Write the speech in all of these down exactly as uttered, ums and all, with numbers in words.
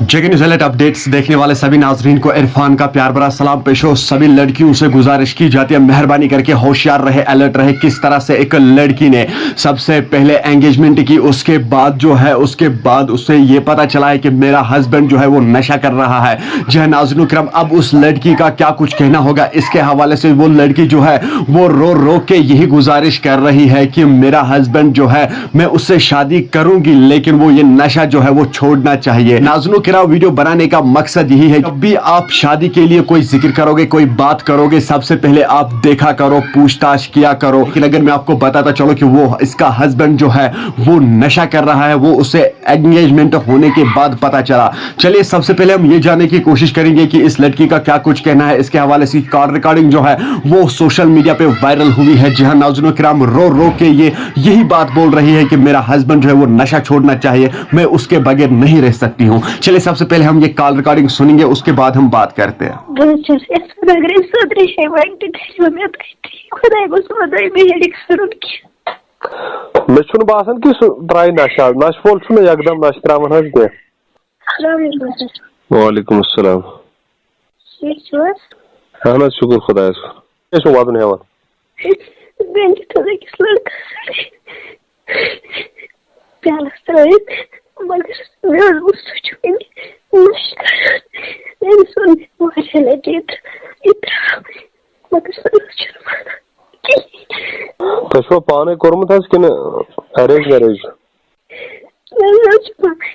जेके news alert updates देखने वाले सभी नाजरीन को इरफान का प्यार भरा सलाम पेश हो। सभी लड़कियों से गुजारिश की जाती है, मेहरबानी करके होशियार रहे, अलर्ट रहे। किस तरह से एक लड़की ने सबसे पहले एंगेजमेंट की, उसके बाद जो है, उसके बाद उसे ये पता चला है कि मेरा हस्बैंड जो है वो नशा कर रहा है। जी हाँ नाजरीन किराम, अब उस लड़की का क्या कुछ कहना होगा इसके हवाले से। वो लड़की जो है वो रो रो के यही गुजारिश कर रही है कि मेरा हस्बैंड जो है, मैं उससे शादी करूंगी, लेकिन वो ये नशा जो है वो छोड़ना चाहिए। नाजरीन किराम, वीडियो बनाने का मकसद यही है, जब भी आप शादी के लिए कोई जिक्र करोगे, कोई बात करोगे, सबसे पहले आप देखा करो, पूछताछ किया करो। लेकिन अगर मैं आपको बताता चलो कि वो, इसका हस्बैंड जो है वो नशा कर रहा है, वो उसे एंगेजमेंट होने के बाद पता चला। चलिए, सबसे पहले हम ये जानने की कोशिश करेंगे कि इस लड़की का क्या कुछ कहना है इसके हवाले से। कॉल रिकॉर्डिंग जो है वो सोशल मीडिया पे वायरल हुई है। जी हाँ नाजरीन किराम, रो रो के ये यही बात बोल रही है कि मेरा हस्बैंड जो है वो नशा छोड़ना चाहिए, मैं उसके बगैर नहीं रह सकती हूँ। चलिए, सबसे पहले हम ये कॉल रिकॉर्डिंग सुनेंगे, उसके बाद हम बात करते हैं। بہٕ حظ چھَس یَژھان، اگر أمۍ سۭتۍ رہے وۄنۍ تہِ گژھِ وۄنۍ مےٚ تَتہِ۔ خۄداے گوٚژھ وۄنۍ دۄیہِ مےٚ ہیٚرِ کھسُن کینٛہہ۔ مےٚ چھُنہٕ باسان کہِ سُہ ترٛایہِ نشہٕ آز۔ نشہٕ وول چھُنہٕ یکدم نشہٕ ترٛاوان حظ کینٛہہ۔ السلام علیکم سر۔ وعلیکم السلام۔ ٹھیٖک چھِو حظ؟ اہن حظ، شُکُر خۄدایَس کُن۔ کیٛاہ چھُو وَدُن ہٮ۪وان؟ بیٚنہِ دیُت حظ أکِس لٔڑکَس پیالَس ترٛٲوِتھ، مگر مےٚ حظ ووٚن سُہ چھُ وٕنہِ نشہٕ کران۔ أمِس ووٚن مےٚ واریاہ لَٹہِ یہِ ترٛاو، یہِ ترٛاو، مگر سُہ نہ حظ چھُنہٕ مانان کِہیٖنۍ۔ تۄہہِ چھُوا پانَے کوٚرمُت حظ کِنہٕ arrange marriage؟ مےٚ حظ چھُ پانَے،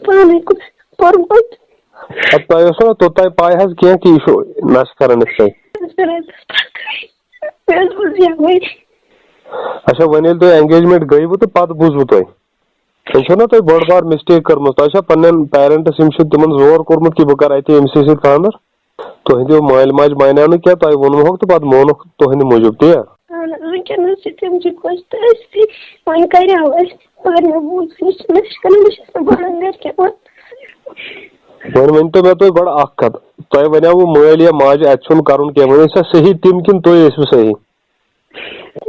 پانَے کوٚر-، کوٚرمُت۔ اَدٕ تۄہہِ ٲسوٕ نہ توٚتام پَے حظ کینٛہہ کہِ یہِ چھُ نشہٕ کران یِتھ کٔنۍ؟ مےٚ حظ بوٗز یَوَے۔ اچھا، وۄنۍ ییٚلہِ تۄہہِ engagement گٔیوٕ تہٕ پَتہٕ بوٗزوٕ تۄہہِ؟ وۄنۍ چھو نہ تۄہہِ بٔڑ بار mistake کٔرمٕژ۔ تۄہہِ چھا پننٮ۪ن parents یِم چھِ تِمن زور کوٚرمُت کہِ بہٕ کرٕ اَتہِ أمۍ سٕے سۭتۍ خانٛدر؟ تُہنٛدیو مٲلۍ ماجہِ مانیو نہٕ کینٛہہ، تۄہہِ ووٚنمُت تہٕ پتہٕ مونُکھ تُہنٛدِ موٗجوٗب، تی یا؟ اہن حظ، وٕنکیٚنس چھِ تِم چھِ خۄش تہٕ أسۍ تہِ۔ وۄنۍ کریاو اَسہِ، مگر مےٚ بوٗز یہِ چھِ نشہٕ کران، بہٕ چھَس نہٕ بَران گرِکٮ۪ن وَنُن۔ وۄنۍ ؤنۍ تو مےٚ تُہۍ گۄڈٕ اکھ کتھ، تۄہہِ ونیاوٕ مٲلۍ یا ماجہِ اَتہِ چھُنہٕ کرُن کینٛہہ، وۄنۍ ٲسۍ سا صحیح تِم کِنہٕ تُہۍ ٲسِو صحیح؟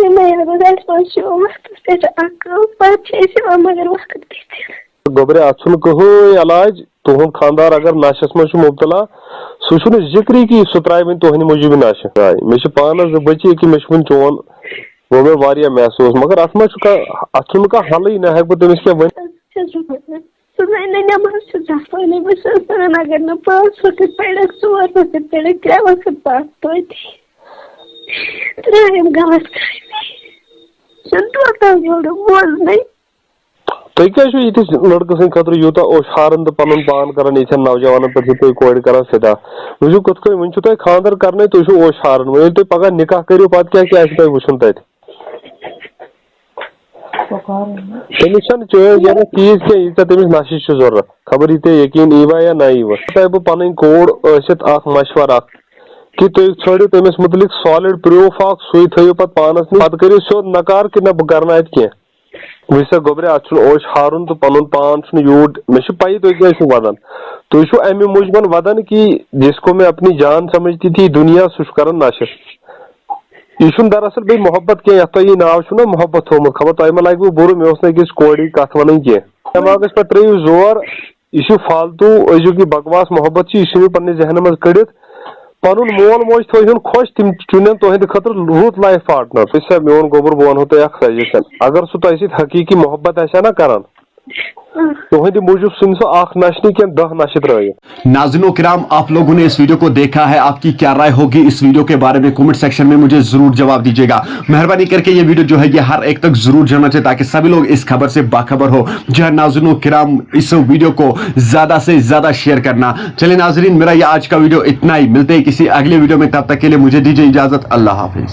یِمَے حظ، اَسہِ منٛز چھُ وقتَس پٮ۪ٹھ اَکھ کٲم، پَتہٕ چھِ أسۍ یِوان مگر وقت پٮ۪ٹھ۔ گوٚبرِ، اَتھ چھُنہٕ کٕہٕنۍ علاج، تُہُنٛد خانٛدار اگر نشس منٛز چھُ مُبتلا، سُہ چھُنہٕ ذِکرٕے کہِ سُہ ترٛایہِ وۄنۍ تُہنٛدِ موٗجوٗب نشہٕ۔ مےٚ چھِ پانس زٕ بٔچی، ییٚکیٛاہ مےٚ چھُ وُنہِ چون، گوٚو مےٚ واریاہ محسوٗس، مگر اَتھ منٛز چھُ کانٛہہ، اَتھ چھُنہٕ کانٛہہ حلٕے، نہ ہٮ۪کہٕ بہٕ تٔمِس کینٛہہ ؤنِتھ۔ چھَس بہٕ وَنان۔ صُبحٲے نہٕ نٮ۪ماز چھِ زانٛہہ پَرنٕے، بہٕ چھَس وَنان، اگر نہٕ پانٛژھ وقت پَرَکھ، ژور وقت پَرَکھ، ترٛےٚ وقت پَر توتہِ۔ ترٛٲیِم غلط کامہِ۔ چھُنہٕ ٹوٹل یورٕ بوزنَے۔ تُہۍ کیٛازِ چھِو یِتھِس لٔڑکہٕ سٕنٛدِ خٲطرٕ یوٗتاہ اوش ہاران تہٕ پَنُن پان کَران یِتھٮ۪ن نوجوانَن پٮ۪ٹھ چھِو تُہۍ کورِ کَران فِدا؟ وٕچھِو کِتھ کٔنۍ، وٕنہِ چھُو تۄہہِ خانٛدر کَرنَے، تُہۍ چھِو اوش ہاران۔ وۄنۍ ییٚلہِ تُہۍ پَگاہ نِکاح کٔرِو، پَتہٕ کیٛاہ کیٛاہ آسہِ تۄہہِ وٕچھُن تَتہِ؟ تٔمِس چھَنہٕ چٲنۍ ضروٗرت تیٖژ کینٛہہ، ییٖژاہ تٔمِس نشہِ چھِ ضروٗرت۔ خبر یہِ ژےٚ یقیٖن ییٖوا یا نہ ییٖوا۔ تۄہہِ بہٕ پَنٕنۍ کوٗر ٲسِتھ اکھ مشورٕ اکھ، کہِ تُہۍ ژھٲنٛڈِو تٔمِس مُتعلِق solid proof اکھ، سُے تھٲیِو پَتہٕ پانَس نِش۔ پَتہٕ کٔرِو سیوٚد نکار کہِ نہ بہٕ کرٕ نہٕ اَتہِ کینٛہہ۔ وٕچھ سا گوٚبرِ، اَتھ چھُنہٕ اوش ہارُن تہٕ پَنُن پان چھُنہٕ یوٗت، مےٚ چھِ پَیی تُہۍ کیٛازِ چھِو وَدان۔ تُہۍ چھِو اَمہِ موٗجوٗبَن وَدان کہِ جس کو میں اپنی جان سمجھتی تھی دنیا، سُہ چھُ کران نشہٕ۔ یہِ چھُنہٕ دراصل بیٚیہِ محبت کینٛہہ، یَتھ تۄہہِ یہِ ناو چھُو نہ محبت تھوٚومُت، خبر تۄہہِ ما لگوٕ بُرٕ، مےٚ اوس نہٕ أکِس کورِ کتھ ونٕنۍ کینٛہہ۔ دٮ۪ماغس پٮ۪ٹھ ترٲیِو زور، یہِ چھُ فالتو، أزیُک یہِ بکواس محبت چھُ، یہِ چھُنہٕ پننہِ ذہنہٕ منٛز کٔڑِتھ۔ پنُن مول موج تھٲوِہُن خۄش، تِم چُنن تُہنٛدِ خٲطرٕ رُت life partner۔ وٕچھ سا میون گوٚبُر، بہٕ ونہو تۄہہِ اکھ suggestion، اگر سُہ تۄہہِ سۭتۍ حقیٖقی محبت آسہِ ہا نہ کران، تُہنٛدِ موٗجوٗب ژھٕنہِ سُہ اکھ نشہٕ نہٕ کینٛہہ، دَہ نشہٕ ترٲیِتھ۔ ناظرین و کرام، آپ لوگوں نے اس ویڈیو کو دیکھا ہے، آپ کی کیا رائے ہوگی اس ویڈیو کے بارے میں؟ کمنٹ سیکشن میں مجھے ضرور جواب دیجیے گا۔ مہربانی کر کے یہ ویڈیو جو ہے یہ ہر ایک تک ضرور جانا چاہیے تاکہ سبھی لوگ اس خبر سے باخبر ہو۔ جی ہاں ناظرین و کرام، اس ویڈیو کو زیادہ سے زیادہ شیئر کرنا۔ چلیں ناظرین، میرا یہ آج کا ویڈیو اتنا ہی، ملتے ہیں کسی اگلے ویڈیو میں، تب تک کے لیے مجھے دیجیے اجازت، اللہ حافظ۔